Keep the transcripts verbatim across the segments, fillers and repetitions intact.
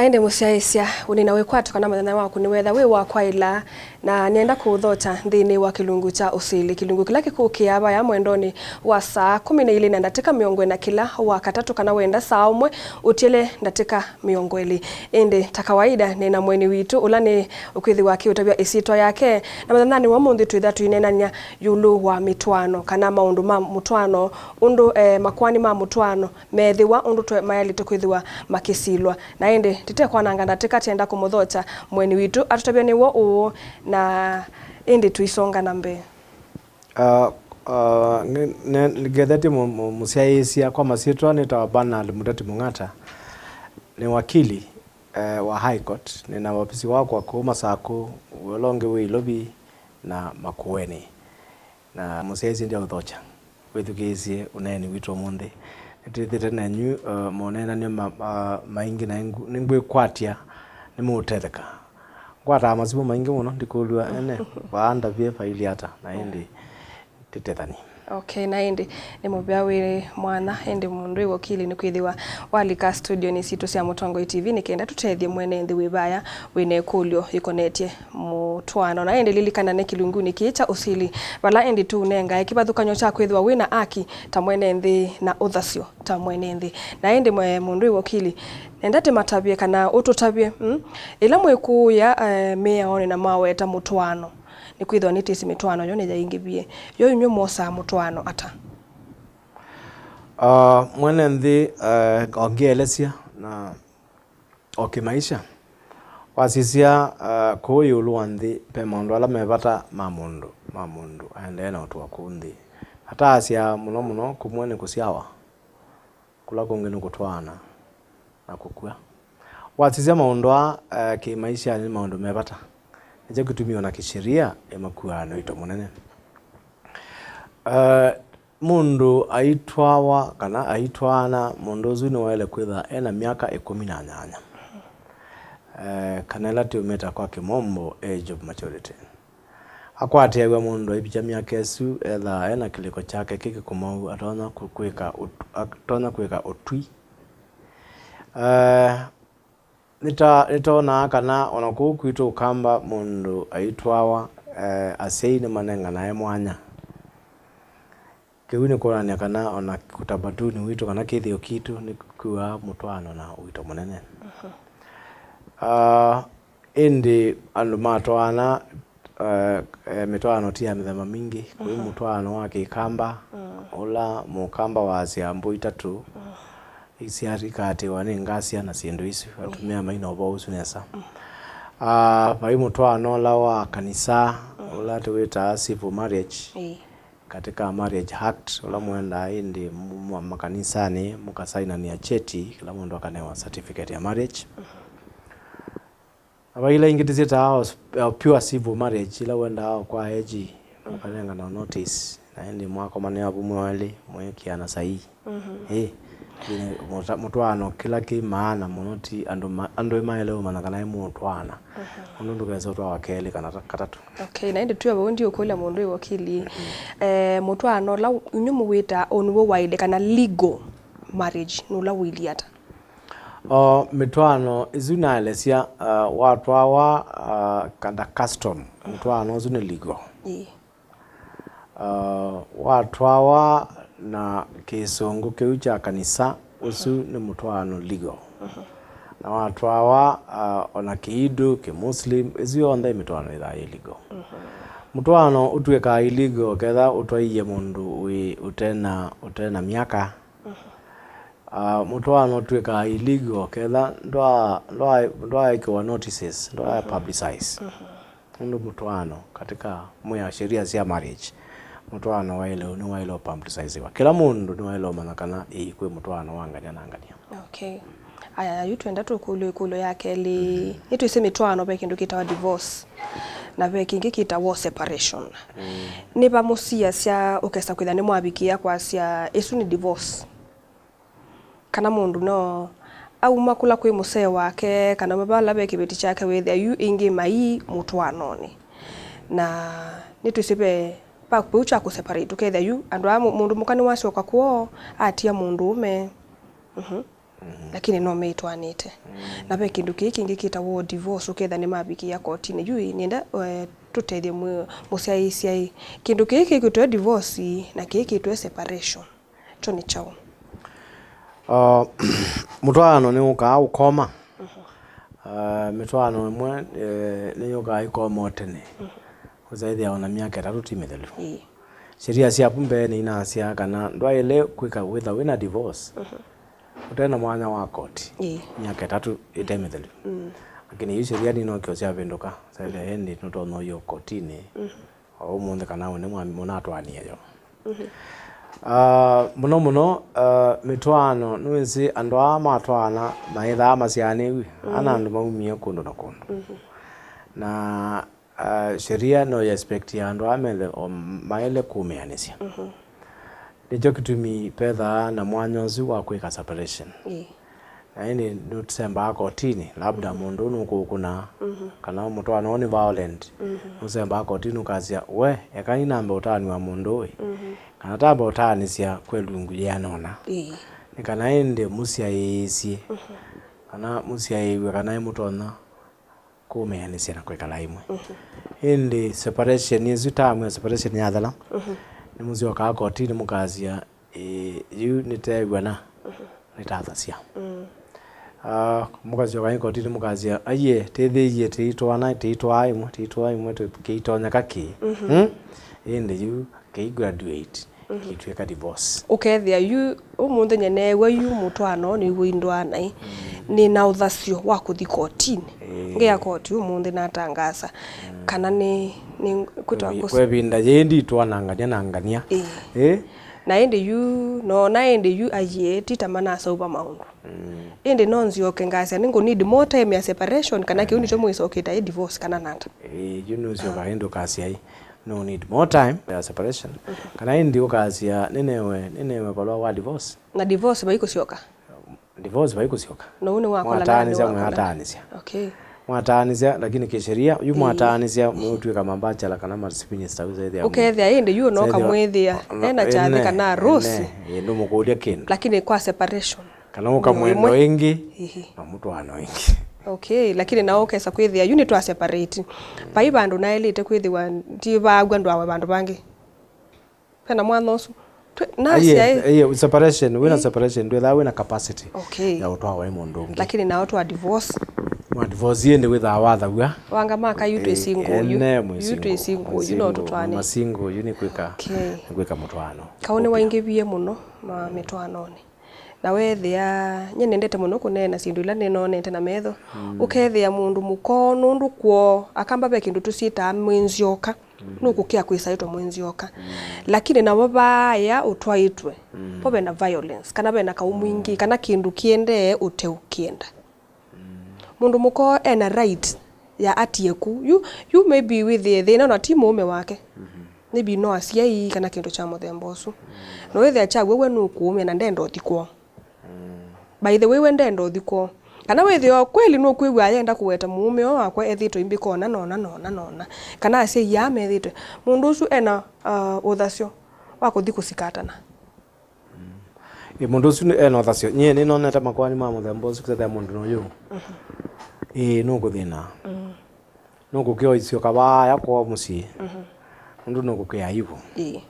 Ĩndĩ mũsyaĩĩsya, ũnina wĩkwatyo kana mũthenya waku nĩwetha wĩ wa kwaĩla, na nĩenda kũũthokya nthĩnĩ wa kĩlungu kya ũsili, kĩlungu kĩla kĩkũkĩaa vaya mwendonĩ wa saa kũmi na ilĩ na ndatĩka mĩongo ĩna kĩla Wakatatũ, kana wenda saa ũmwe ũtiele ndatĩka mĩongo ĩlĩ. Ĩndĩ ta kawaida, nĩ na mũeni witũ ũla nĩ ũkwĩthĩwa akĩũtavya ĩsyĩtwa yake, na mũthenyanĩ wa ũmũnthĩ twĩtha tũineenany'a ĩũlũ wa mĩtwaano kana maũndũ ma mũtwaano, ũndũ, eh, makoani ma mũtwaano meethĩwa, ũndũ twe-, mayaĩlĩte kwĩthĩwa makĩsilwa. Na ĩndĩ tũtekwananga ndatĩka, twenda kũmũthokya mũeni witũ atũtavye nĩ w'o ũũ, na ĩndĩ tũisonga na mbee. Ah, ah, nĩ-, nĩ-, nĩngethetye mũ-, mũ-, mũsyaĩĩsya. Kwa masyĩtwa nĩtawa Bernard Muteti Mung'ata. Nĩ wakili, eh, wa High Court. Nĩ na wavisi wakwa kũu Masakũ, ũla ũngĩ wĩ Ilovi na Makueni. Na mũsyaĩĩsya ndyaũthokya wĩthukĩĩsye ũneeni witũ ũmũnthĩ. Nĩtwĩthĩte nenyu, uh, moneenany'o ma-, ma-, maingĩ, na nĩngũ-, nĩngwĩkwatya nĩmũũtetheka. Ngwataa masimũ maingĩ mũno, ndikũlw'a ene, vaa ndavye vailye ata, na ĩndĩ tũtethanie. Okay, na ĩndĩ nĩ mũvea wĩ mwanya, ĩndĩ mũndũ wĩ wakili nĩkwĩthĩwa walika studionĩ sitũ sya Mũtongoi T V nĩ kenda tũtethye mwene nthĩ wĩ vaya wĩ na ĩkũlyo yĩkonetye mũtwaano. Na ĩndĩ lilikana nĩ kĩlungunĩ kĩĩ kya ũsili, vala ĩndĩ tũũnengae kĩvathũkany'o kya kwĩthĩwa wĩ na aki ta mwene nthĩ na ũthasyo ta mwene nthĩ. Na ĩndĩ mwe mũndũ wĩ wakili, nenda tĩmatavye kana ũtũtavye, mm, ĩla mwĩkũũya, eh, mĩaonĩ na mwaweta mũtwaano, nĩkwĩthĩwa nĩtwĩsĩ mĩtwaano yo nĩyaingĩvie. Yo inyw'ĩ mwosaa mũtwaano ata? Ah, mwene nthĩ, eh, ongĩelesya na o kĩmaisha. Wasisya, ah, kũũ ĩũlũ wa nthĩ, ve maũndũ ala me vata ma mũndũ, ma mũndũ aendee na ũtũa kũũ nthĩ. Ataasya mũno mũno kũmwe nĩ kũsyawa, kũla kũngĩ nĩ kũtwaana na kũkw'a. Wasisya maũndũ aa, eh, kĩmaisha nĩ maũndũ me vata. Nĩkyo kĩtumi o na kĩsheria ĩmakuaa na ũito mũnene. Eh, Mũndũ aitwawa kana aitwaana, mũndũ ũsu nĩwaĩle kwĩthĩwa e na myaka ĩkũmi na nyanya. Eh, kana ĩla tũũmĩta kwa kĩmombo age of maturity. Akwatĩaw'a mũndũ aivikya myaka ĩsu, ethĩawa e na kĩlĩko kyake kĩ kĩkomaũ, atonya kũ-, kwĩka ũt-, atonya kwĩka ũtwi. Eh, Nĩta-, nĩtwonaa kana o na kũu kwitũ Ũkamba mũndũ aitwawa, eh, asyai nĩmanenganae mwanya. Kĩu nĩ kwonany'a kana o na ũtamaduni witũ kana kĩthĩo kitũ nĩkĩkuaa mũtwaano na ũito mũnene. Ah, ĩndĩ andũ matwaana, eh, eh, mĩtwaano ti ya mĩthemba mingĩ. Kũi mũtwaano wa Kĩkamba, ũla Mũkamba waasya mbũi itatũ, isya ikaatĩĩwa nĩ ngasya na syĩndũ isu, atumĩa mai na ũvoo ũsu nesa. Ah, vai mũtwaano ũla wa kanisa, ũla tũwĩtaa civil marriage, katika Marriage Act, ũla mũendaa ĩndĩ mu-, mu-, makanisanĩ mũkasainanĩa cheti, kĩla mũndũ akanewa certificate ya marriage. Na vai ila ingĩ tũsyĩtaa o s-, o pure civil marriage, ila wendaa o kwa A G, ũkanengana notice, na ĩndĩ mwakomanĩa vu mwĩ elĩ, mwĩkĩana saii. Ĩĩ, ĩĩ, mũta-, mũtwaano kĩla kĩ maana mũno ti andũ ma-, andũ maĩle ũmanya kana nĩ mũtwaana. Ũndũ ndũkese ũtwawa kelĩ kana ta-, katatũ. Okay, na ĩndĩ twĩ o vau ndiũkũlya mũndũ wĩ wakili. Eh, mũtwaano ũla inyw'ĩ mũwĩtaa o nĩw'o waĩle kana legal marriage nĩ ũla ũilyĩ ata? O, mĩtwaano ĩsu naelesya, uh, watwawa, uh, under custom, mũtwaano ũsu nĩ legal. Ĩĩ. Uh, watwawa na kĩsũngũ kĩu kya kanisa, ũsu nĩ mũtwaano legal. Na watwawa, uh, o na kĩindu, kĩmuslim, ĩsu yonthe mĩtwaano ĩthaa yĩ legal. Mũtwaano ũtw'ĩkaa illegal ketha ũtwaie mũndũ wĩ ũtena, ũtena myaka. Ah, mũtwaano ũtw'ĩkaa illegal ketha ndwa-, ndwa-, ndwaĩkĩwa notices, ndwa publicize. Nũndũ mũtwaano katika mwĩa sheria sya marriage, mũtwaano waĩle, nĩwaĩle ũpubliciziwa. Kĩla mũndũ nĩwaĩle ũmanya kana ĩĩ kwĩ mũtwaano wa ngania na ngania. Okay. Aya, yu twenda tũkũlyo ĩkũlyo ya kelĩ. Nĩtwĩsĩ mĩtwaano ve kĩndũ kĩtawa divorce, na ve kĩngĩ kĩtawa separation. Nĩ va mũsiasya ũkesa kwĩtha nĩmwavikĩa kwasya ĩsu nĩ divorce? Kana mũndũ no auma kũla kwĩ mũsee wake, kana auma vala ve kĩveti kyake, wĩthĩa yu ĩngĩ mai mũtwaanonĩ. Na nĩtwĩsĩ ve, va kĩu kya kũ separate, ũkethĩa yu andũ aa mũ-, mũndũ mũka nĩwasyoka kwoo, atia mũndũũme. Mhm. lakini no meĩtwaanĩte. Na ve kĩndũ kĩĩ kĩngĩ kĩtawa divorce, ũketha nĩmavikĩa kotinĩ. Yu ĩ, nĩenda, eh, tũtethye mũ-, mũsyaĩĩsya ĩ. Kĩndũ kĩĩ kĩkwĩtwa divorce na kĩĩ kĩtwe separation. Kyo nĩ kyaũ? Ah, mũtwaano nĩ ũkaa ũkoma. Ah, mĩtwaano ĩmwe, eh, nĩ yũkaa ĩkoma o tene. Ũsaĩthĩa ona myaka ĩtatũ ti mĩthelu. Ĩĩ. Sheria sya vu mbee nĩinasya kana ndwaĩle kwĩka wĩtha wĩna divorce ũte na mwanya wa koti. Ĩĩ. Myaka ĩtatũ ĩte mĩthelu. Lakini yu sheria ninoke syavĩndũka. Saĩthĩa ĩndĩ nũtonya ũyĩ kotinĩ. O ũmũnthĩ kana ũnĩ mwa-, mũnatwaanie yo. Ah, mũno mũno, ah, mĩtwaano, nĩwĩsĩ andũ aa matwaana maĩthaa masyaanĩw'e, ana andũ maumie kũndũ na kũndũ. Na, ah, sheria no expect ya andũ aa methe o maĩle kũmĩanĩsya. Nĩkyo kĩtumi pethaa na mwanya ũsu wa kwĩka separation. Ĩĩ. Na ĩndĩ nũsembaa kotinĩ, labda mũndũ ũũ nũkũkũna, kana mũtwaano ũũ nĩ violent. Nũsembaa kotinĩ ũkasya, "We, eka ninambe ũtaanĩw'a mũndũ ũũ." Kana tambe ũtaanĩsya kwelungu yĩana ũna. Ĩĩ. Nĩ kana ĩndĩ mũsyaĩĩsye, kana mũsyaĩĩw'e kana ĩmũtonya kũmĩanĩsya na kwĩkala ĩmwe. Ĩndĩ separation ĩsu, term ya separation yathela, nĩmũsyokaa kotinĩ mũkasya, "Ĩĩ, yu nĩteew'a na nĩtathasya." Ah, mũkasyoka ĩ kotinĩ mũkasya, "Aiee, tĩthĩie tĩitwaana, tĩitwaa ĩmwe, tĩitwaa ĩmwe, tũ-, kĩitonyeka kĩĩ." Hmm? Ĩndĩ yu kĩi graduate, kĩitw'ĩka divorce. Ũkethĩa yu, ũmũnthĩ nyeneew'a yu mũtwaano nĩw'o indwaa naĩ. Nĩ na ũthasyo wa kũthi kotinĩ. Ĩĩ. Ngĩa koti ũmũnthĩ natangasa. Kana nĩ, nĩ kwĩtwa kũs- kwa ĩvinda yĩĩ nditwanangania na ngania. Ĩĩ. Ĩĩ? Na ĩndĩ yu, no, na ĩndĩ yu aiee, ti ta manaseũva maũndũ. Ĩndĩ no nzyoke ngasya, nĩngũ need more time ya separation, kana kĩu nĩkyo mwĩsokete ĩ divorce, kana nata? Ĩĩ, yu nũsyoka ĩndĩ ũkasya ĩ, no need more time ya separation. Kana ĩndĩ ũkasya, nĩnewe, nĩnewe valũa wa divorce. Na divorce vaikũsyoka? Divorce vaikũsyoka. Na ũu nĩ wakola na andũ mwataanĩsya, wakola. Mwataanĩsya. Okay. Mwataanĩsya, lakini kisheria, yu mwataanĩsya, mũtwĩka mabachelor kana ma spinster, ũsethĩa. Ũkethĩa ĩndĩ yu no kamwĩthĩa, ena kyathĩ kana arusi. Ĩĩ, ndũmũkũlya kĩndũ. Lakini kwa separation. Kana ũkamwenda ĩngĩ, na mũtwaano ĩngĩ. Okay, lakini nao ũkesa kwĩthĩa, yu nĩtwa separate. Vai vandũ naĩlĩte kwĩthĩwa, ndivaagw'a ndwawe vandũ vangĩ. Vena mwana ũsu. Twe-, nasya ĩ. Aiye, separation, wĩna separation, ndwĩthaa wĩna capacity ya ũtwawa ĩ mũndũ ũngĩ. Lakini nao twa divorce. Mwa divorce ĩndĩ wĩthaa wathaw'a. Wanga maka yu twĩ single yu. Ene mwĩ single, yu twĩ single yu, no tũtwaane. Mwa single yu nĩ kwĩka, nĩ kwĩka mũtwaano. Kaũ nĩwaingĩvie mũno ma mĩtwaanonĩ. Na weethĩa, nyie nendete mũno kũneena syĩndũ ila nĩnonete na metho. Ũkethĩa mũndũ mũkoo, nũndũ kwoo, Akamba ve kĩndũ tũsyĩtaa mwĩnzyoka. Nũkũkĩa kwĩsaĩtwa mwĩnzyoka. Lakini navo vaaĩa ũtwaĩtwe, vo vena violence, kana vena kaũ mwingĩ, kana kĩndũ kĩendee ũteũkĩenda. Mũndũ mũkoo ena right ya atie ku. Yu, yu maybe wĩthĩe thĩna na ti mũũme wake. Maybe no asyai kana kĩndũ kya mũthemba ũsu. Na wĩthĩa kyaw'o we nũkũũmĩa na ndenda ũthi kwoo. By the way, we ndenda ũthi kwoo. Kana wĩthĩe o kweli nũkwĩw'a ayenda kũweta mũũme ũũ wakwa ethĩtwe imbĩkona nona, nona, nona. Kana asyai aa methĩtwe. Mũndũ ũsu ena, uh, ũthasyo wa kũthi kũsikatana. Ĩ, mũndũ ũsu nĩ-, ena ũthasyo. Nyie nĩnonete makoani ma mũthemba ũsu, kũsethea mũndũ nũyũ. Ĩ, nũkũthĩna. Nũkũkĩa ũisyoka vaaya kwoo mũsyĩ. Nũndũ nũkũkĩa aibu. Ĩĩ.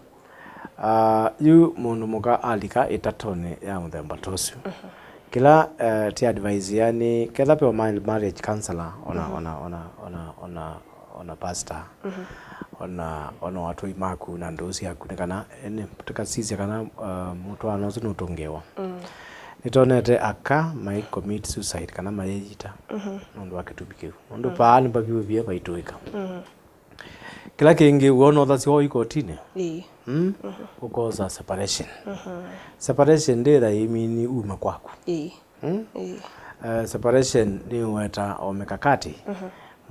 Ah, yu mũndũ mũka alika ĩtatonĩ ya mũthemba ta ũsu. Kĩla, eh, ti advice ya nĩ, ketha pe ma-, marriage counselor, ona, ona, ona, ona, ona, ona pastor, ona, ona watũi maku na ndũũ syaku, nĩ kana, ene, tũkasisya kana, uh, mũtwaano ũsu nũtũngĩĩwa. Nĩtonete aka mai commit suicide kana mayĩyita nũndũ wa kĩtumi kĩu. Nũndũ paa nĩpavyũvie vaitũĩka. Kĩla kĩngĩ, wona ũthasyo wa ikotinĩ, ĩĩ, mm? Ũkosa separation. Separation ndĩtha ĩmini ume kwaku. Ĩĩ. Mm? Ĩĩ. Eh, separation nĩweta o mikakati.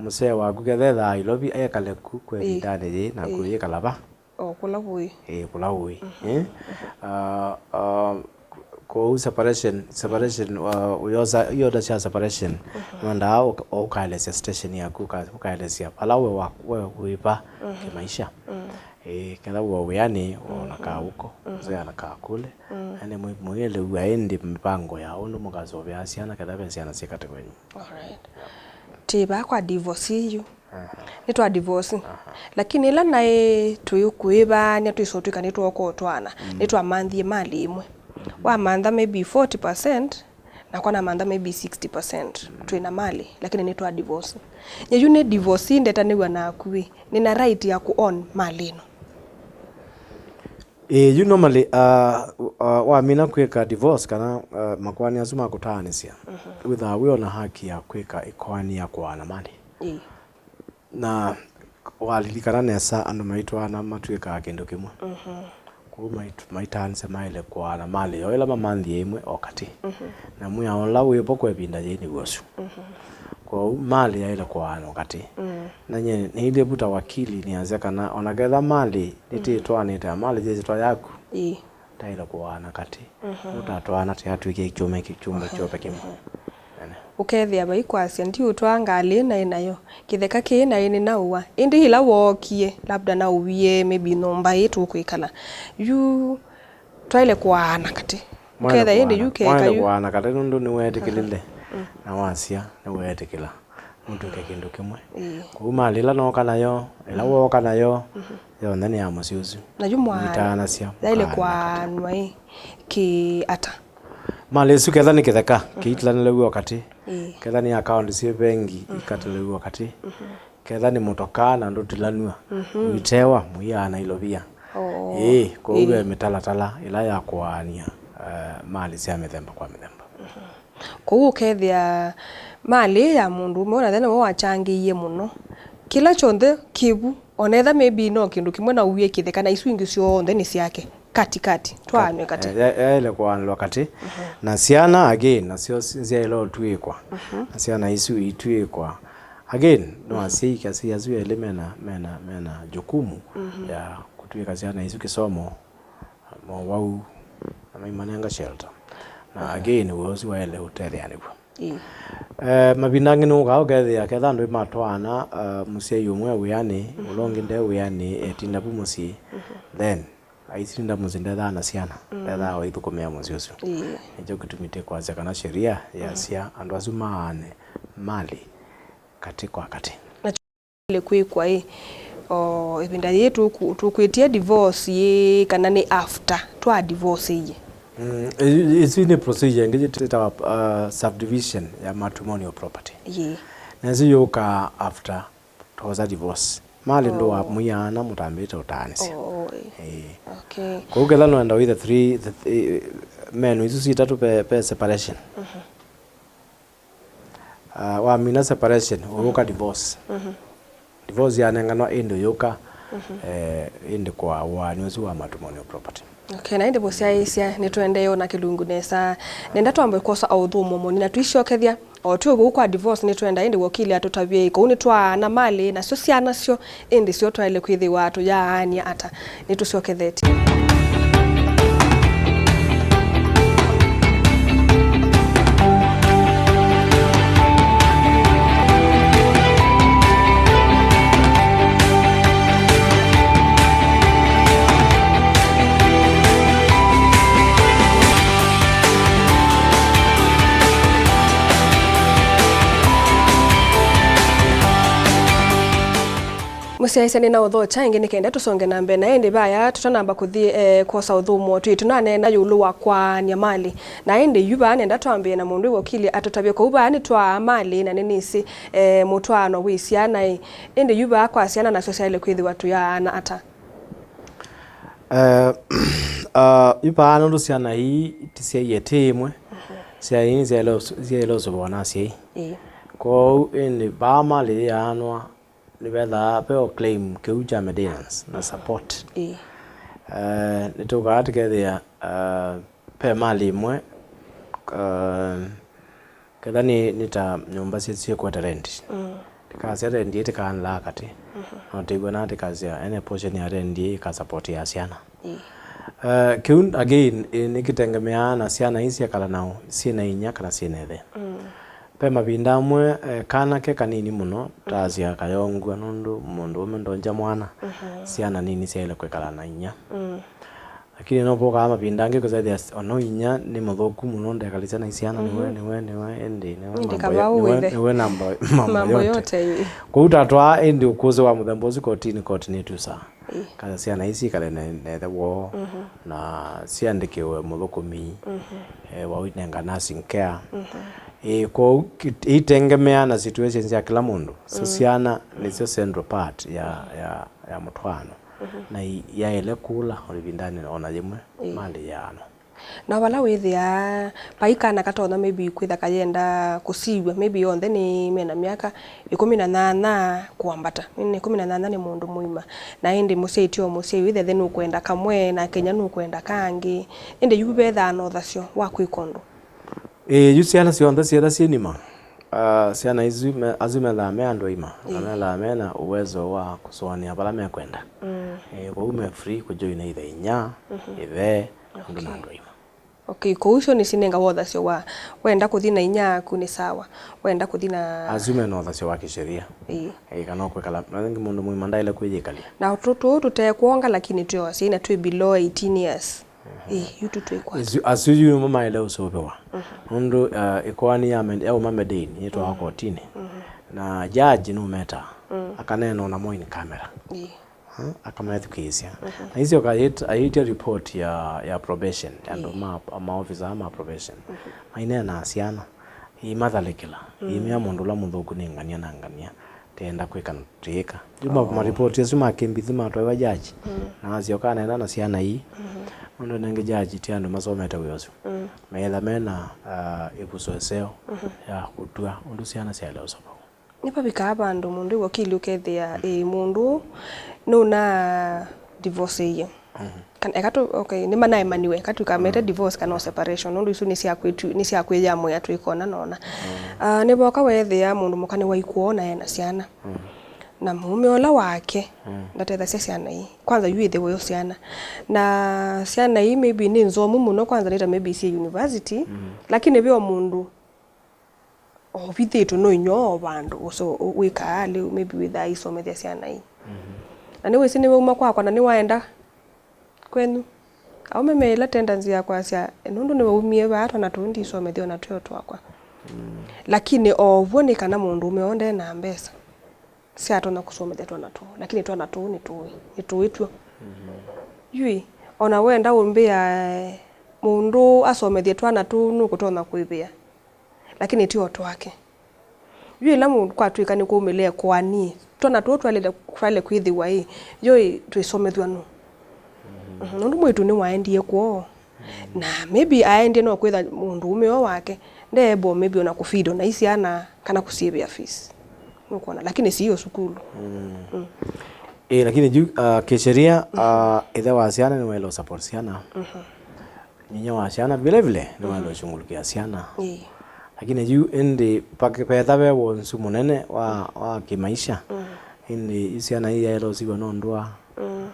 Mũsee waku kethethaa Nairobi ekale ku kwa ĩvindanĩ yĩĩ, naku yĩkala va? O kũla wĩ. Ĩĩ, kũla wĩ. Eh? Ah, ah, ku-, Kwoou separation, separation, uh, ũyosa, ioda sya separation, nwendaa ũka-, ũkaelesya station yaku, ũka-, ũkaelesya vala we wa-, we wĩva kĩmaisha. Ĩĩ, ketha wĩ o wĩanĩ, wona kaa ũko, ũsea na kaa kũle. Yaani, mwĩ-, mwĩelewa ĩndĩ mĩvango ya ũndũ mũkaseũvĩaa syana, ketha ve syana syĩ katĩ wenyu. Alright. Twĩ vaa kwa divorce yu. Nĩtwa divorce. Lakini ĩla naĩ tũikũĩvaany'a twĩsotw'ĩka nĩtwooka ũtwaana, nĩtwamanthie mali ĩmwe. Wamantha maybe forty percent, nakwa namantha maybe sixty percent. Twĩ na mali, lakini nĩtwa divorce. Nye yu nĩ divorce ndetanĩw'a naku ĩ, nĩna right ya kũ own mali ĩno? Ĩĩ, yu normally, uh, uh, wamina kwĩka divorce kana, uh, makoani asu ma kũtaanĩsya, wĩthaa wĩ o na haki ya kwĩka ĩkoani ya kũaana mali. Ĩĩ. Na walilikana nesa, andũ maitwaana matw'ĩkaa kĩndũ kĩmwe. Kwoou mait-, maitaanĩsya maĩle kũaana mali yoo ĩla mamanthie ĩmwe o katĩ. Na mwĩao ũla wĩ vo kwa ĩvinda yĩĩ nĩw'o ũsu. Kwoou mali yaĩle kũaanwa katĩ. Na nyie nĩilyĩ vu ta wakili nĩasya kana o na ketha mali nĩtĩtwaanĩte na mali yĩ ĩsyĩtwa yaku, Ĩĩ. Taĩle kũaana katĩ. Ũtatwaana tĩatw'ĩkie kyũme kĩ-, kyũmbe kyove kĩmwe. Ene. Ũkethĩa vai kwasya, ndiũtwaa ngalĩ ĩĩ naĩ nayo, kĩtheka kĩĩ naĩ nĩnaũa, ĩndĩ yĩla wookie, labda naũwie maybe nyũmba ĩĩ tũkwĩkala. Yu twaĩle kũaana katĩ. Mwaĩle Ũkethĩa ĩndĩ yu kũaana, keka mwaĩle yu. Kũaana katĩ nũndũ nĩweetĩkĩlile na wasya nĩweetĩkĩla mũtw'ĩke kĩndũ kĩmwe. Ĩĩ. Kwoou mali ĩla nooka nayo, ĩla wooka nayo, yonthe nĩ ya mũsyĩ ũsu. Na yu mwa-, Mũitaanasya, yaĩle mũkaana katĩ. Kũaanwa ĩ, kĩ ata? Mali ĩsu ketha nĩ kĩtheka, kĩitilanĩlew'a o katĩ. Ĩĩ. Ketha nĩ akaũndi syĩ vengi, ikatilĩlew'a o katĩ. Ketha nĩ mũtokaa na ndũtilanw'a, mũitewa, mũiaana ilovia. Oo. Ĩĩ, kwoou ve mĩtalatala ĩla ya kũaany'a, eh, mali sya mĩthemba kwa mĩthemba. Kwoou ũkethĩa malĩ ya mũndũ ũmwe, ona ethĩwa nĩwe wachangĩie mũno, kĩla kyonthe kĩ vu, ona ethĩwa maybe no kĩndũ kĩmwe nauwie kĩtheka, na isu ingĩ syonthe nĩ syake, kati kati, twaanwe katĩ. Eh, ya-, yaĩle kũaanĩlwa katĩ. Na syana, again, nasyo si-, syaĩle ũtw'ĩkwa. Na syana isu itw'ĩkwa. Again, no asyai, asyai asu elĩ mena, mena, mena jukumu ya kũtw'ĩka syana isu kĩsomo, mowau, na maimanenga shelter. Na again, wĩa ũsu waĩle ũtetheanĩw'a. Ĩĩ. Eh, mavinda angĩ nũkaa ũkethĩa ketha andũ matwaana, eh, mũsyai ũmwe e wĩanĩ, ũla ũngĩ nde wĩanĩ, etinda vu mũsyĩ. Then, aitinda mũsyĩ ndethaa na syana, ndethaa waithũkũmĩa mũsyĩ ũsu. Ĩĩ. Nĩkyo kĩtumi tĩkwasya kana sheria yasya andũ asu maane mali katĩ kwa katĩ. Ĩle kwĩkwa ĩ, o ĩvinda yĩĩ tũku-, tũkwĩtie divorce ĩ, kana nĩ after twa divorce ĩĩ? Mm, ĩ-, ĩ-, ĩsu nĩ procedure ĩngĩ yĩtawa, uh, subdivision ya matrimonial property. Ĩĩ. Na ĩsu yũkaa after twosa divorce. Mali ndũ wa mũiaana mũtambĩte ũtaanĩsya. Oh, ĩĩ. Ĩĩ. Okay. Kwoou ketha nũenda wĩthe three, the th-, ĩ-, menu isu sitatũ pe, pe separation. Ah, wamina separation, ũyũka divorce. Divorce yanenganwa ĩndĩ ũyũka, eh, ĩndĩ kwa ũaani ũsu wa matrimonial property. Okay, na ĩndĩ mũsyaĩĩsya, nĩtũendee ona kĩlungu nesa. Nenda twambe kwosa o ũthũmũo mũnini, na tũisyokethya, o twĩ vau kwa divorce, nĩtwenda ĩndĩ wakili atũtavye, kũu nĩtwaana malĩ, nasyo syana syo, ĩndĩ syo twaĩle kwĩthĩwa tũyaanĩa ata? Nĩtũsyokethetye. Mũsyaĩĩsya nĩnaũthokya ĩngĩ nĩ kenda tũsonge na mbee, na ĩndĩ vaya tũtanamba kũthi, eh, kwosa ũthũmũo twĩ tũnaneena ĩũlũ wa kwaany'a malĩ. Na ĩndĩ yu vaa nenda twambĩĩe na mũndũ wĩ wakili atũtavye. Kwoou vaa nĩtwaa malĩ na nĩnĩsĩ, eh, mũtwaano wĩ syana ĩ. Ĩndĩ yu vaa kwa syana nasyo syaĩle kwĩthĩwa tũyaana ata? Eh, ah, yu vaa nũndũ syana ii ti syaie ti ĩmwe, syana ii syaĩle ũsu-, syaĩle ũsũvĩwa na asyai. Ĩĩ. Kwoou ĩndĩ vaa malĩ yĩyaanwa, nĩvethaa ve o claim kĩu kya maintenance na support. Ĩĩ. Eh, nĩtũkaa tũkethĩa, eh, ve malĩ ĩmwe, eh, ketha nĩ, nĩ ta nyũmba syĩ, syĩkwete rent. Tĩkasya rent ĩĩ tĩkaanĩlaa katĩ. No tĩw'ana tĩkasya ene portion ya rent ĩĩ ĩkasupportia syana. Ĩĩ. Uh, kĩu again, eh, nĩkĩtengemeaa na syana ii syekala naũ, syĩ na inyia kana syĩ na ĩthe. Mm. Ve mavinda amwe, eh, kana ke kanini mũno, ta asya kayongw'a, nũndũ mũndũũme ndongya mwana, mhm, syana nini syaĩle kwĩkala na inyia. Mm. Lakini no vokaa mavinda angĩ kũsethĩa s-, ono inyia nĩ mũthũku mũno, ndekalisya na syana, nĩwe, mhm, nĩwe, nĩwe, ĩndĩ, nĩwe ĩndĩ mambo yo-, kavau nĩwe, wĩthe, nĩwe namba, mambo, mambo yote, yote, ĩĩ. Kwoou tatwaa ĩndĩ ũkũsĩ wa mũthemba ũsu kotini, koti nĩtusaa. Ĩĩ. Kana syana ii syĩkale na, na ĩthe woo, mhm, na syandĩkĩwe mũthũkũmi, mhm, eh, wa ũinenga nursing care. Mhm. Ĩĩ, kwoou ki-, itengemea na situations ya kĩla mũndũ. So, mm, syana nĩsyo central part ya, ya, ya mũtwaano. Mhm. Na i-, yaĩle kũla o ĩvindanĩ o na yĩmwe, ĩĩ, malĩ yaano. Na vala wĩthĩaa vai kana katonya maybe kwĩtha kayenda kũsiw'a, maybe onthe nĩ mena myaka ĩkũmi na nyanya kwambata, nĩ ĩkũmi na nyanya nĩ mũndũ mũima, na ĩndĩ mũsyai ti o mũsyai, wĩthĩa ĩthe nũkwenda kamwe, nake inyia nũkwenda kangĩ, ĩndĩ yu vethaa na ũthasyo wa kwĩka ũndũ? Ĩĩ, yu syana syonthe syĩtha syĩ nima, ah, syana isu me-, asu methaa me andũ aima, na, ĩĩ, methaa mena uwezo wa kũsũanĩa vala mekwenda. Mm. Ĩĩ, kwoou me free kũjoina ĩthe inyia, mhm, ĩthe, andũ, okay, na andũ aima. Okay, kwoou isu nĩsinengawa ũthasyo wa wenda kũthi na inyia aku nĩ sawa, wenda kũthi na asu mena ũthasyo wa kĩsheria. Ĩĩ. Ĩĩ, kana ũkwĩkala, na ĩngĩ mũndũ mũima ndaĩle kwĩyĩkalya. Na tũ-, tũu tũtekwonga, lakini twĩ o asyai na twĩ below eighteen years. Mhm. Ĩĩ, yu tũtwĩkwa. Asu, asu yu nĩmo maĩle ũsũvĩwa. Mhm. Nũndũ, uh, ĩkoani ya med-, ya ũma medeini yĩtwawa, mhm, kotini. Mhm. Na jaji nũmetaa, mm, akaneenwa namo in camera. Ĩĩ. Ha? Akamethukĩĩsya. Mhm. Na isyoka ayĩt-, ayĩtya report ya, ya probation, ya andũ, ĩĩ, ma, maofisa ma probation. Mhm. Maineenaa syana, iimathalĩkĩla, mm, iimea mũndũ ũla mũthũku nĩ ngania na ngania, tĩenda kwĩka na tũyĩka. Yu ma-, oh, maripoti asu ma kĩmbithi matwaĩwa jaji, mm, na asyoka aneena na syana ii. Mhm. Nũndũ nengĩ jaji ti andũ masomete wĩa ũsu. Mm. Meetha mena, ah, ĩvuso ĩseo, mhm, ya kũtw'a ũndũ syana syaĩle ũsoma. Nĩvavikaa vandũ mũndũ ĩw'a ũkilya ũkethĩa, ĩĩ, mũndũ ũũ nũna divorceie. Mhm. Kana, eka tũ-, okay, nĩmanaemaniwe, eka tũikamete, mhm, divorce kana o separation, nũndũ isu nĩ sya kwĩtu-, nĩ sya kwĩyamũĩa twĩkona nona. Mhm. Ah, nĩvoka weethĩa mũndũ mũka nĩwaikwoo na ena syana. Mhm. Na mũũme ũla wake, mhm, ndatethasya syana ii. Kwanza yu ĩthe weo syana. Na syana ii maybe nĩ nzomu mũno, kwanza nĩta maybe syĩ university, mhm, lakini ve o mũndũ ovithĩtwe no inyia o vandũ ũso-, wĩkaa lĩu, maybe wĩthaa aisomethya syana ii. Mhm. Na nĩwĩsĩ nĩwauma kwakwa na nĩwaenda kwenyu. Aũme me ĩla tendency ya kwasya, "Nũndũ nĩwaumie vaa, twana tũu ndisomethya o na twĩ o twakwa." Mm. Lakini o ũw'o nĩ kana mũndũũme oo nde na mbesa syatonya kũsomethya twana tũu, lakini twana tũu nĩtũĩ, nĩtũĩ tw'o. Mhm. Yu ĩ, o na wenda ũmbĩa mũndũ asomethye twana tũu nũkũtonya kũĩvĩa. Lakini ti o twake. Yu ĩla mũndũ kwatw'ĩka nĩkwaumĩle ĩkoani, twana tũu twaĩle, twaĩle kwĩthĩwa ĩ, yo ĩ, twĩsomethw'a nũũ? Mhm, nũndũ mwĩĩtu nĩwaendie kwoo. Na maybe aendie no kwĩtha mũndũũme ũũ wake nde able maybe ona kũfeed ona isyana kana kũsyĩvĩa fees. Nũkwona, lakini si o sukulu. Mm. Mm. Ĩĩ, lakini yu, ah, kĩsheria, ah, ĩthe wa syana nĩwaĩle ũsupport syana. Mhm. Nyinya wa syana vile vile nĩwaĩle, mhm, ũshungulukia syana. Ĩĩ. Lakini yu ĩndĩ pake-, petha ve wonzu mũnene wa, wa kĩmaisha. Mm. Ĩndĩ yu syana ii yaĩle ũsiw'a no ndũa. Mm.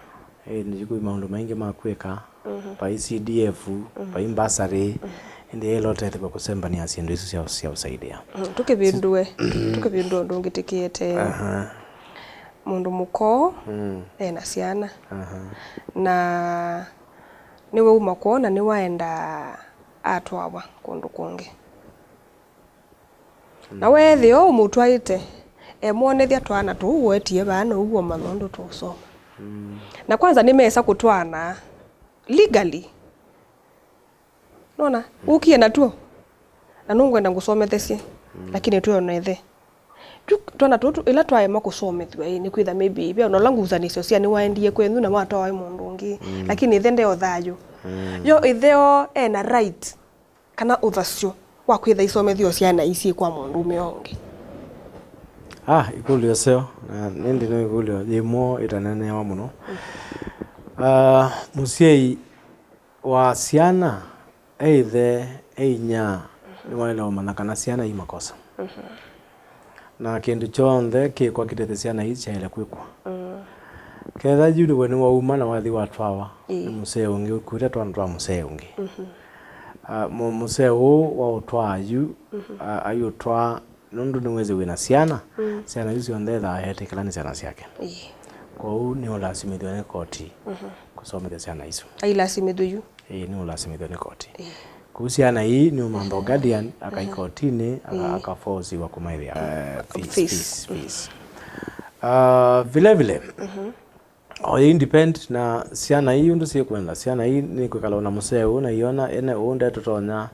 Ĩndĩ yu kwĩ maũndũ maingĩ ma kwĩka. Mhm. Vai C D F, mhm, vai mbasarĩ. Mhm. Ĩndĩ yaĩle ũtethĩwa kũsembanĩa syĩndũ isu sya, sya ũsaidia. Mhm. Tũkĩvĩndũe, tũkĩvĩndũe ũndũ ũngĩ tĩkĩete. Aha. Mũndũ mũka ũũ, mm, ena syana. Aha. Na nĩwauma kwoo na nĩwaenda atwawa kũndũ kũngĩ. Na weethĩa ũmũtwaĩte, emwonethya twana tũu wetie vaa, na ũu ũmanya ũndũ tũũsoma. Mm. Na kwanza nĩmesa kũtwaana legally. Nona? Mm. Ũkie natuo. Na nũngwenda ngũsomethesye. Mm. Lakini twĩ ona ĩthe. Yu twana tũtũ, ĩla twaema kũsomethw'a, ĩ, nĩkwĩtha maybe ve ona ũla ngusanĩsyo sya nĩwaendie kwenyu na watwawa ĩ mũndũ ũngĩ. Mm. Lakini ĩthe nde o thayũ. Mm. Yo ĩthe o ena right kana ũthasyo wa kwĩtha isomethyo syana ii syĩ kwa mũndũũme o ũngĩ? Ah, ĩkũlyo ĩseo, na ĩndĩ no ĩkũlyo yĩmwe ĩtaneeneawa mũno. Mm. Ah, mũsyai wa syana, e ĩthe, e inyia, nĩwaĩle ũmanya kana syana i makosa. Mhm. Na kĩndũ kyonthe kĩkwa kĩtethye syana ii syaĩle kwĩkwa. Mm. Ketha yu nĩwe nĩwauma na wathi watwawa nĩ mũsee ũngĩ, ũkuĩte twana twa mũsee ũngĩ. Ah, mũ-, mũsee ũũ waũtwaa yu, ah, aiũtwaa nũndũ nĩwĩsĩ wĩna syana, syana isu syonthe ethaa etĩkĩla nĩ syana syake. Ĩĩ. Kwoou nĩũlasimĩthw'a nĩ koti kũsomethya syana isu. Ailasimĩthw'a yu. Ĩĩ, nĩũlasimĩthw'a nĩ koti. Ĩĩ. Kũu syana ii nĩũmantha guardian, akai kotinĩ, aka-, akafosiwa kũmaĩvĩa, eh, fees, fees, fees. Ah, vile vile, o yĩ independ na syana ii ũndũ syĩkwenda. Syana ii nĩkwĩkala na mũsee ũũ na iona ene ũũ ndetũtonya,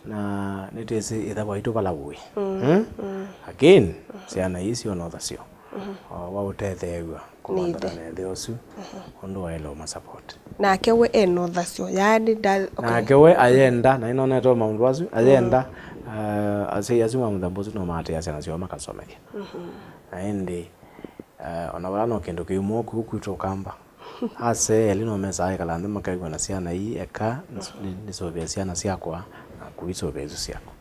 na nĩtĩsĩ ĩthe waitũ vala ũĩ. Hmm? Again, syana ii syona ũthasyo wa ũtetheew'a kũvanthana na ĩthe ũsu, ũndũ waĩle ũmasapoti. Nake we ena ũthasyo, yaani nda-, okay. Nake we ayenda, na nĩnonete o maũndũ asu, ayenda, ah, asyai asu ma mũthemba ũsu no maatĩĩa syana syoo makasomethya. Na ĩndĩ, ah, ona vala no kĩndũ kĩumo kũu kwitũ Ũkamba. Asee elĩ no mesaa ĩkala nthĩ makew'a na syana ii eka, nĩ-, nĩ-, nĩsũvĩe syana syakwa, na kũisũvĩa isu syaku.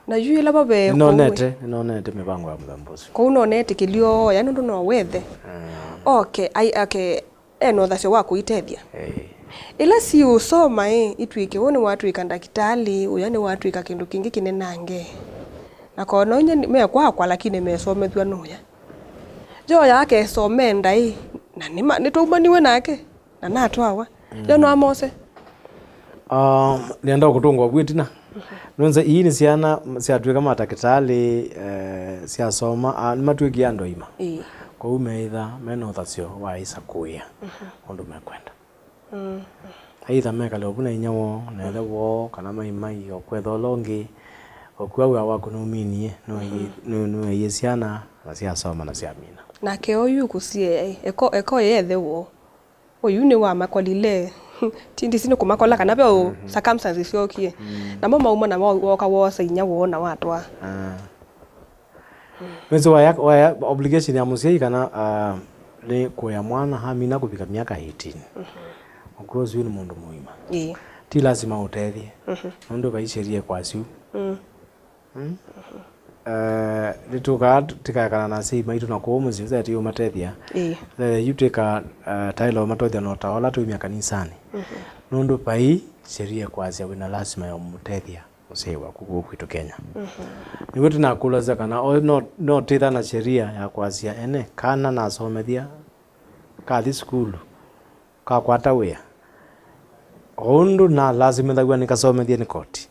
Na yu ĩla vave nĩnonete, nĩnonete mĩvango ya mũthemba ũsu. Kwoou no netĩkĩlio oya nũndũ no wethe. Mm. Okay, ai, okay, ena ũthasyo wa kũitethya. Ĩĩ. Ĩla siũsoma ĩ, itw'ĩke, ũũ nĩwatw'ĩka ndakĩtalĩ, ũya nĩwatw'ĩka kĩndũ kĩngĩ kĩnenange. Na kona ũnya mekwakwa, lakini mesomethw'a nũya. Yoya akesomee ndaĩ, na nĩma-, nĩtwaumaniwe nake. Na natwawa. Mm. Yo no amose. Um, nĩenda kũtũngwa vu ĩtina. Nũnze ii nĩ syana syatw'ĩka matakĩtalĩ, eh, syasoma, ah, nĩmatw'ĩkie andũ aima. Ĩĩ. Kwoou meĩtha mena ũthasyo wa ĩsa kũĩa ũndũ mekwenda. Mm. Either mekale ovu na inya woo, na ĩthe woo, kana maimai, o kwetha ũla ũngĩ, okw'a wĩa waku nũminie, nũeie, nũ-, nũeie syana, na syasoma na syamina. Nake oyu kũsiea, eko, eko ye ĩthe woo. Oyu nĩwamakolile. Ti ndisi nĩ kũmakola kana ve ũ circumstances syookie. Namo mauma na wo-, woka woosa inya woo na watwaa. Ah. Nĩsĩ waya, waya obligation ya mũsyai kana, ah, nĩ kũea mwana amina kũvika myaka eighteen. Ũkw'o ũsu nĩ mũndũ mũima. Ĩĩ. Ti lasima ũtethye. Nũndũ vai sheria kwa syu. Mm. Mm? Eh, nĩtũkaa tũkaekana na asyai maitũ na kũu mũsyĩ, nzĩa tũiũmatethya. Ĩĩ. Eh, yu twĩka, eh, taĩla ũmatwathya na ũtaola tũimya kanisanĩ. Nũndũ vai sheria kwasya wĩna lasima ya ũmũtethya mũsyai waku kũu kwitũ Kenya. Nĩw'o tũnakũlasya kana oyu no, no tĩtha na sheria ya kwasya ene kana nasomethya kathi sukulu, kakwata wĩa. O ũndũ nalasimĩthaw'a nĩkasomethye nĩ koti.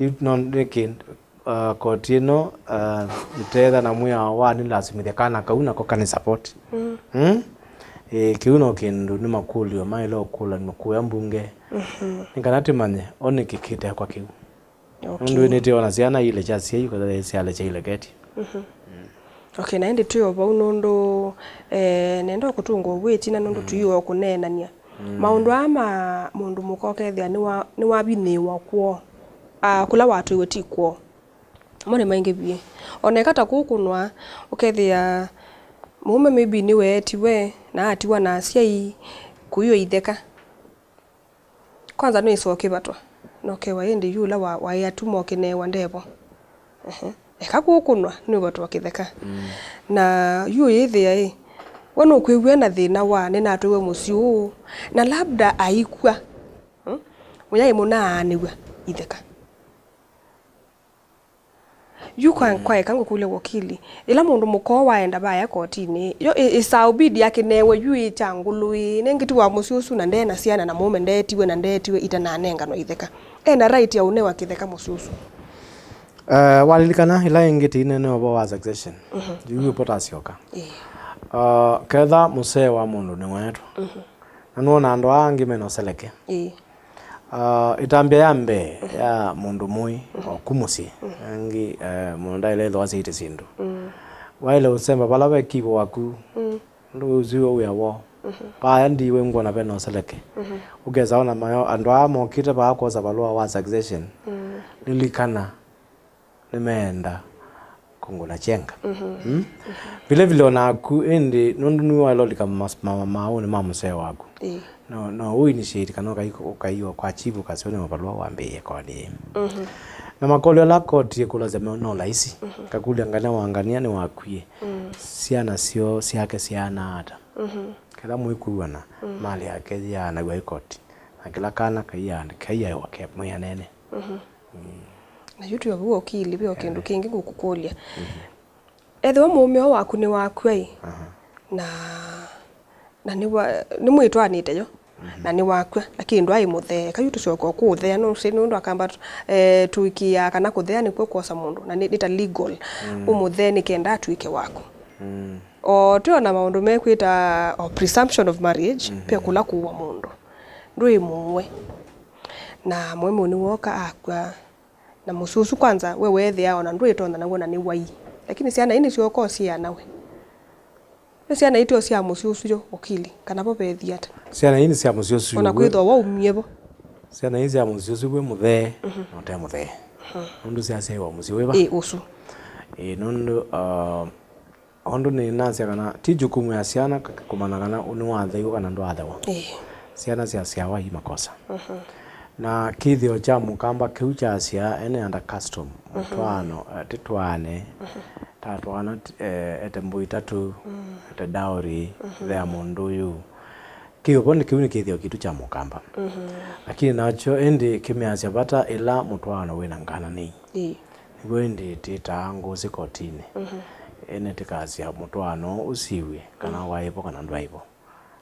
Yu no nĩkĩ, uh, koti ĩno, uh, ĩteetha na mwĩao wa nĩlasimĩthya kana kau nako kanĩ support. Mm? Eh, kĩu no kĩndũ nĩ makũlyo maĩle ũkũlanw'a kũya mbunge. Nĩ kana tĩmanye o nĩkĩ kĩtekwa kĩu. Okay. Nũndũ nĩtĩona syana ile kya syai, kwa syale kya ileketi. Okay, na ĩndĩ twĩ o vau nũndũ, eh, nenda kũtũnga ũvu ĩtina nũndũ tũiwe o kũneenany'a. Maũndũ aa ma mũndũ mũka ũkethĩa nĩwa-, nĩwavinyĩĩwa kwoo. Ah, kũla watwaiwe ti kwoo. Mo nĩ maingĩ vyũ. O na eka ta kũkũnwa, ũkethĩa mũũme maybe nĩweetiwe na atiwa na asyai, kũiwe itheka. Kwanza nĩwĩsa ũkĩvatwa, na ũkewa ĩndĩ yu ũla wa-, waĩ atuma ũkĩneewa ndevo. Ehe. Eka kũkũnwa, nĩũvatwa kĩtheka. Na yu ũyĩthĩa ĩ, we nũkwĩw'a na thĩna wa nĩnatwaiwe mũsyĩ ũũ, na labda aikw'a. Mm? Mũyaĩ mũnaanĩw'a itheka. Yu kwa, kwaeka ngũkũlya wakili, ĩla mũndũ mũka waenda vaya kotinĩ, yo ĩ-, ĩsaũbidi akĩnewe yu ĩ kya ngũlũ ĩ, nengĩ ti wa mũsyĩ ũsu, na ndena syana, na mũũme ndeetiwe, na ndeetiwe itananenganwa itheka. Ena right ya ũnewa kĩtheka mũsyĩ ũsu. Eh, walilikana ĩla ĩngĩ tĩinene ũvoo wa succession. Yu yu potasyoka. Ĩĩ. Ah, ketha mũsee wa mũndũ nĩweetwa. Na nũona andũ aa angĩ mena ũseleke. Ĩĩ. Ah, ĩtambya ya mbee ya mũndũ mũĩ oku mũsyĩ, angĩ, eh, mũndũ ndaĩle ĩthwa asyaĩte syĩndũ. Waĩle ũsemba vala ve kivo waku, ũndũ ũsu wĩa woo. Vaya ndiwe ngwona vena ũseleke. Ũkesa ona mayo, andũ aa mokĩte vaa kwosa valũa wa succession. Lilikana nĩmeenda kũngũna kyenga. Mm? Vile vile onaku, ĩndĩ nũndũ nĩwe waĩle ũlika mas-, ma-, maũũnĩ ma mũsee waku. Ĩĩ. No, no ũinitiate kana ũkai-, ũkaiwa kwa chief ũkaseo nĩ mavalũa wambĩĩe koni ĩĩ. Na makũlyo ala koti ĩkũlasya me-, no laisi. Kakũlya ngania wa ngania nĩwakwie. Syana syoo syake syaana ata? Mhm. Kethĩwa mũikwĩw'ana, mm, malĩ yake yĩanaw'a ĩkoti, na kĩla kana kaiandĩ-, kaiaĩwa ke mwĩanene. Mhm. Mm. Na yu twĩ o vau okili, ve o kĩndũ, ĩĩ, kĩngĩ ngũkũkũlya. Mhm. Ethĩwa mũũme ũũ waku nĩwakw'a-ĩ, aha, na, na nĩwa-, nĩmwĩtwaanĩte yo, mhm, na nĩwakw'a, lakini ndwaĩ mũthee, kayu tũsyoke o kũũthea, nũsĩ nũndũ akamba tũ-, eh, tũikĩĩaa kana kũthea nĩkw'o kwosa mũndũ, na nĩ, nĩ ta legal, mm, ũmũthee nĩ kenda atw'ĩke waku. Mm. O twĩ o na maũndũ mekwĩta o presumption of marriage, mhm, ve kũla kũua mũndũ. Ndwĩ mũue. Na mũũme ũũ nĩwooka akw'a. Na mũsyĩ ũsu kwanza, we weethĩa ona ndwĩtonya naw'o na nĩ wai. Lakini syana ii nĩsyooka ũsyĩana we. Nĩ syana ii tyo sya mũsyĩ ũsu yo, okili, kana vo veethĩa ata? Syana ii nĩ sya mũsyĩ ũsu. Ona w'o kwĩthĩwa waumie vo. Syana ii sya mũsyĩ ũsu wĩ mũthee, mhm, na ũte mũthee. Mhm. Nũndũ syasyaĩwa mũsyĩ wĩva? Ĩ, ũsu. Ĩ, nũndũ, uh, Ũndũ nĩnasya kana ti jukumu ya syana k-, kũmanya kana nĩwatheiwe kana ndwathewa. Ĩĩ. Syana syasyawa i makosa. Mhm. Na kĩthĩo kya mũkamba kĩu kyasya ene under custom, mhm, mũtwaano, eh, tĩtwaane, mhm, tatwaana t-, eh, ete mbũi itatũ, mm, ete dowry, mhm, thea mũndũ ũyũ. Kĩu vo nĩ, kĩu nĩ kĩthĩo kitũ kya mũkamba. Mhm. Lakini nakyo ĩndĩ kĩmeasya vata ĩla mũtwaano wĩna ngananĩi. Ĩĩ. Nĩw'o ĩndĩ twĩtaa ngũsĩ kotinĩ. Mhm. Ene tĩkasya mũtwaano ũsiw'e kana, mhm, waĩ vo kana ndwaĩ vo.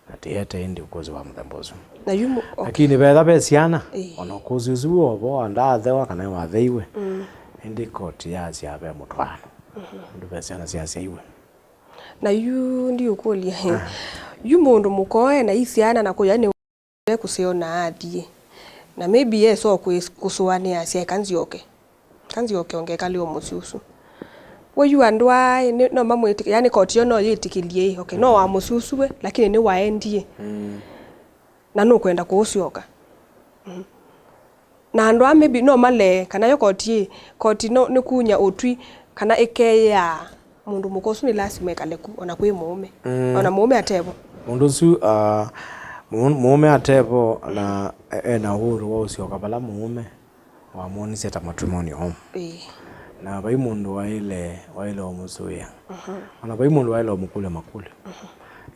Na tĩete ĩndĩ ũkũsĩ wa mũthemba ũsu. Na yu mũ-, okay. Lakini vetha ve syana, ĩĩ, ona ũkũsĩ ũsu wĩ o vo, ndaathewa kana watheiwe, mm, ĩndĩ koti yasya ve mũtwaano. Mhm. Ũndũ ve syana syasyaiwe. Na yu ndiũkũlya, ah, yu mũndũ mũka e na i syana na kũya nĩ ve kũseo na athiĩ. Na maybe eso kwĩ-, kũsũanĩa asya, "Eka nzyoke. Eka nzyoke o ngekale o mũsyĩ ũsu." We yu andũ aa, ĩ, nĩ, no mamwĩtĩkĩ-, yani koti yo no yĩtĩkĩlye, ĩ, okay, no wa mũsyĩ ũsu we, lakini nĩwaendie. Mm. Na nũkwenda kũũsyoka. Mm. Na andũ aa maybe no malee, kana yo koti ĩ, koti no, nĩkunya ũtwi, kana ĩkeeaa. Mũndũ mũka ũsu nĩ lasima ekale ku, ona kwĩ mũũme. Mm. Ona mũũme atevo. Mũndũ ũsu, ah, mũ-, mũũme atevo, na e-, ena ũhuru wa ũsyoka vala mũũme wamwonisye ta matrimonial home. Ĩĩ. Na vai mũndũ waĩle, waĩle ũmũsũĩa. Mhm. Ona vai mũndũ waĩle ũmũkũlya makũlyo. Mhm.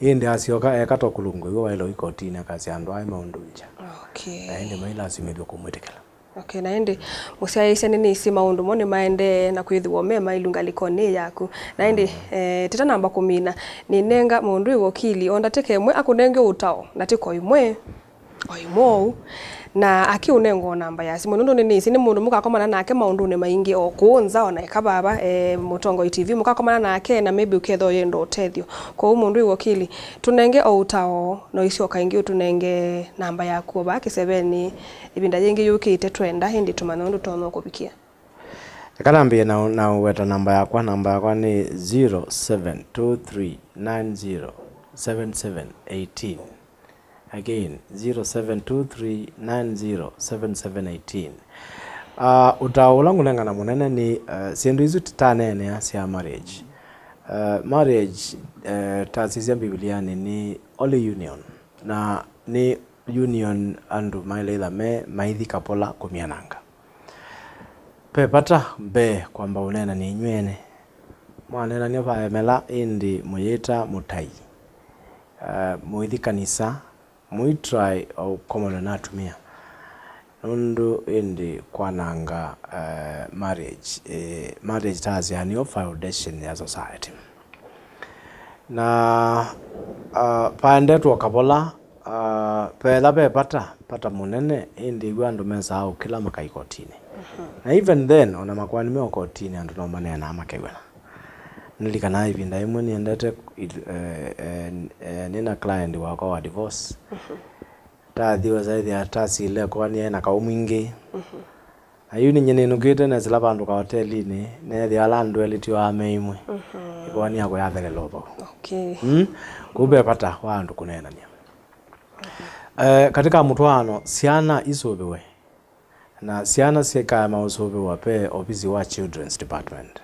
Ĩndĩ asyoka eka to kũlũngwa, iwe waĩle ũikotinĩ akasya andũ aĩ maũndũngya. Okay. Na ĩndĩ mailasimĩthw'a kũmwĩtĩkĩla. Okay, na ĩndĩ mũsyaĩĩsya nĩnĩsĩ maũndũ mo nĩmaendee na kwĩthĩwa me mailu ngalĩkonĩ yaku. Na ĩndĩ, mm, eh, tĩtanamba kũmina, nĩnenga mũndũ ĩ wokili o ndatĩka ĩmwe akũnenge ũtao, ndatĩka o ĩmwe, o ĩmwe ũu. Na akĩũnenga o namba ya simũ, nũndũ nĩnĩsĩ nĩ mũndũ mũkakomana nake maũndũnĩ maingĩ o kũũ nza, ona eka vava, eh, Mũtongoi T V, mũkakomana nake na maybe ũkethĩa ũyenda ũtethyo. Kwoou mũndũ ĩ wokili, tũnenge o ũtao, na ũisyoka ĩngĩ ũtũnenge namba yaku o vaa kĩsevenĩ. Ĩvinda yĩngĩ yũkĩte twenda, ĩndĩ tũmanya ũndũ tũtonya kũvikĩa. Eka nambĩĩe na, na ũweta namba yakwa. Namba yakwa nĩ zero seven two three nine zero seven seven eighteen. Again, zero seven two three nine zero seven seven eighteen. Ah, ũtao ũla ngũnengana mũnene nĩ, ah, syĩndũ isu tũtaneenea sya marriage. Ah, marriage, eh, tasisya Mbivilianĩ nĩ holy union, na nĩ union andũ maĩle ĩtha me maithi kapola kũmyananga. Ve vata mbee kwamba ũneenany'a inyw'ĩ ene. Mwaneenany'a vaemela, ĩndĩ mũyĩta mũtai. Eh, mũithi kanisa, mũitry o ũkomanw'a na atumĩa. Nũndũ ĩndĩ kwananga, eh, marriage, eh, marriage tasya nĩyo foundation ya society. Na, ah, vaendetwe o kavola, ah, vetha ve vata, vata mũnene, ĩndĩ ĩw'a andũ mesaa ũkĩla makai kotinĩ. Mhm. Na even then, ona makoani me o kotinĩ, andũ no maneenaa makew'ana. Nĩlikanaa ĩvinda yĩmwe nĩendete, eh, eh, eh, nĩ na client wakwa wa divorce. Mhm. Tathiwe saithia tasile kwani ena kaũ mwingĩ. Mhm. Na yu ninyie nĩnũkĩte nesĩla vandũ kaotelinĩ, neethĩa ala andũ elĩ tio ame imwe. Mhm. Ĩkoani yakwa yathelela o vau. Okay. Mm? Kũu ve vata wa andũ kũneenany'a. Eh, katika mũtwaano, syana isũvĩwe. Na syana syĩkaema ũsũvĩwa ve ovisi wa Children's Department,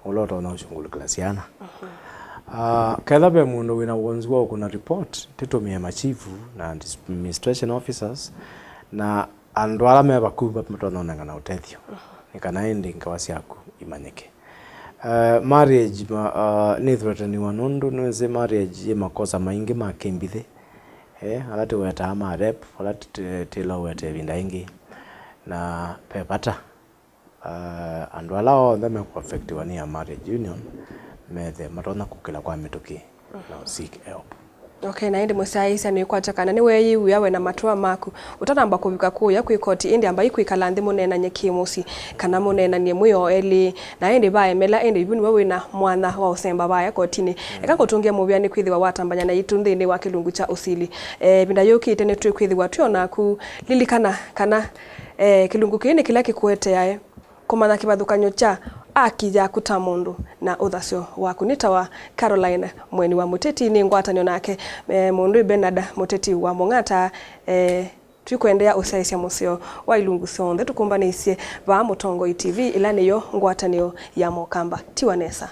ũla ũtonya ũshungulukĩla syana. Mhm. Ah, ketha ve mũndũ wĩna wonzu wa ũkũna report, tĩtũmĩe machifu na administration officers, na andũ ala me vakuvĩ matonya ũnengana ũtethyo, mhm, nĩ kana ĩndĩ ngewa syaku imanyĩke. Uh, marriage ma, uh, nĩ threateniwa nũndũ nĩwĩsĩ marriage yĩ makosa maingĩ ma kĩmbithĩ, eh, ala tũwetaa ma rape, ala tũtĩla ũweta ĩvinda ĩngĩ, na ve vata uh, andũ ala onthe mekũaffectiwa nĩ a marriage union methe matonya kũkĩla kwa mĩtũkĩ na seek help. Okay, na ĩndĩ mũsyaĩĩsya nĩkwatya kana nĩweeyĩw'ĩa we na matũa maku ũtanamba kũvika kũya kwĩ koti, ĩndĩ ambai kwĩkala nthĩ mũneenany'e kĩ-mũsyĩ, kana mũneenany'e mwĩ o elĩ, na ĩndĩ vaemela, ĩndĩ yu nĩwe wĩ na mwanya wa ũsemba vaya kotinĩ. Eka ngũtũngĩe mũvea nĩkwĩthĩwa watambany'a naitũ nthĩnĩ wa kĩlungu kya ũsili. Eh, ĩvinda yũkĩte nĩtwĩkwĩthĩwa twĩ o naku. Lilikana kana, eh, kĩlungu kĩĩ nĩ kĩla kĩkũeteae kũmanya kĩvathũkany'o kya aki yaku ta mũndũ na ũthasyo waku. Nĩ ta wa Caroline Mweni wa Mũteti, nĩ ngwatanĩo nake, eh, mũndũ Bernard Mũteti wa Mũng'ata. Eh, twĩkũendeea ũsyaĩĩsya mũseo wa ilungu syonthe tũkũmbanĩisye vaa Mũtongoi T V, ĩla nĩyo ngwatanĩo ya Mokamba. Tiwa nesa.